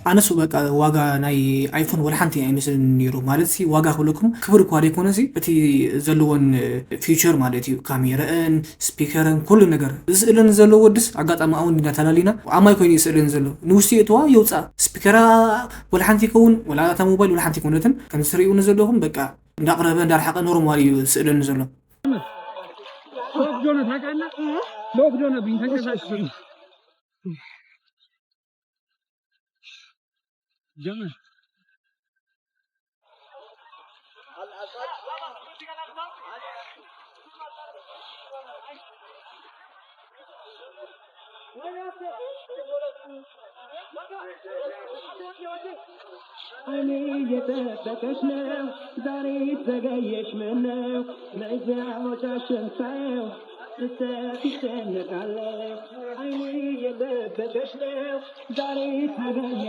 ኣነሱ በቃ ዋጋ ናይ ኣይፎን ወላ ሓንቲ ኣይመስልን ነይሩ። ማለት ሲ ዋጋ ክብለኩም ክብር እኳ ዘይኮነ ሲ እቲ ዘለዎን ፊቸር ማለት እዩ፣ ካሜረአን ስፒከርን ኩሉ ነገር። ዝስእለኒ ዘሎ ወድስ ኣጋጣሚ ኣውን ኢና ተላሊና ኣማይ ኮይኑ ይስእለኒ ዘሎ። ንውሽጢ እትዋ የውፃ ስፒከራ ወላ ሓንቲ ይከውን ወላ እታ ሞባይል ወላ ሓንቲ ይኮነትን። ከም ትሪእውኒ ዘለኹም በቃ እንዳቕረበ እንዳርሓቐ ኖርማል እዩ ዝስእለኒ ዘሎ። ሎክ ዶነ ታውቃለህ? ሎክ ዶነ ብኝ ተንቀሳቀስ ጀመር እኔ እየጠበቀሽ ነው ዛሬ ተገየሽ ምነው መዚያዎቻሽን ሳየው ስተት ይጨነቃለሁ። አይኔ እየጠበቀሽ ነው ዛሬ ተገየ